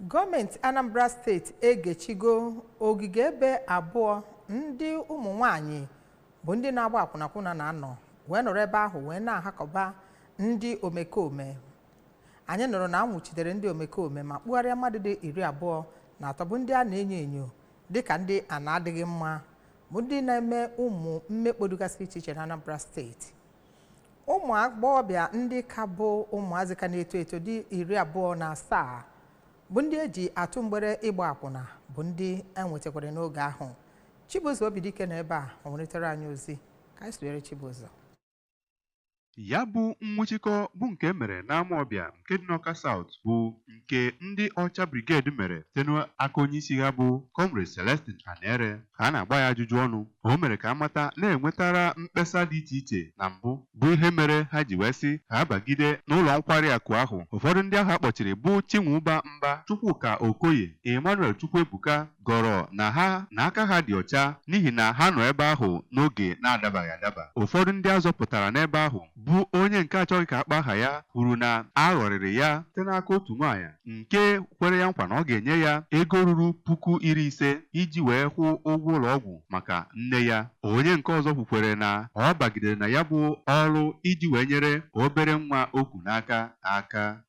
Gọọmenti Anambra Steeti egechigo ogige ebe abụọ ndị ụmụ nwanyị bụ ndị na-agba akwụnakwụna na-anọ wee nọrọ ebe ahụ wee na-ahakọba ndị omekome. Anyị nụrụ na a nwụchidere ndị omekome ma kpụgharịa mmadụ dị 23 bụ ndị a na-enyo enyo dịka ndị a na-adịghị mma, bụ ndị na-eme ụmụ mmekpo dịgasị iche iche na Anambra Steeti. Ụmụ agbọghọbịa ndị ka bụ ụmụazị ka na-eto eto dị 27 bụ ndị eji atụ mgbere ịgba akwụna bụ ndị enwetakwara n'oge ahụ. Chibuzo Obidike nọ ebe a o nwetara anyị ozi ka anyị sonyere Chibuzo. Ya bụ nwụchikọ bụ nke mere n'Amawbịa nke dị n'Awka South, bụ nke ndị Ọcha Brigade mere site n'aka onyeisi ha bụ Comrade Celestine Anere. Ka a na-agba ya ajụjụ ọnụ, o mere ka amata na-enwetara mkpesa dị iche iche na mbụ, bụ ihe mere ha ji wee sị ka ha bagide n'ụlọ nkwari akụ ahụ. Ụfọdụ ndị ahụ a kpọchiri bụ Chinwụba Mba, Chukwuka Okoye, Emmanuel Chukwuebuka gọrọ na ha na aka ha dị ọcha n'ihi na ha nọ ebe ahụ n'oge na-adabaghị adaba. Ụfọdụ ndị a zọpụtara n'ebe ahụ bụ onye nke achọghị ka akpa aha ya kwuru na a ghọrịrị ya site n'aka otu nwaanyị nke kwere ya nkwa na ọ ga-enye ya ego ruru 50,000 iji wee kwụọ ụgwọ ụlọ ọgwụ maka nne ya. Onye nke ọzọ kwukwere na ọ bagidere na ya bụ ọrụ iji wee nyere obere nwa o ku n'aka aka.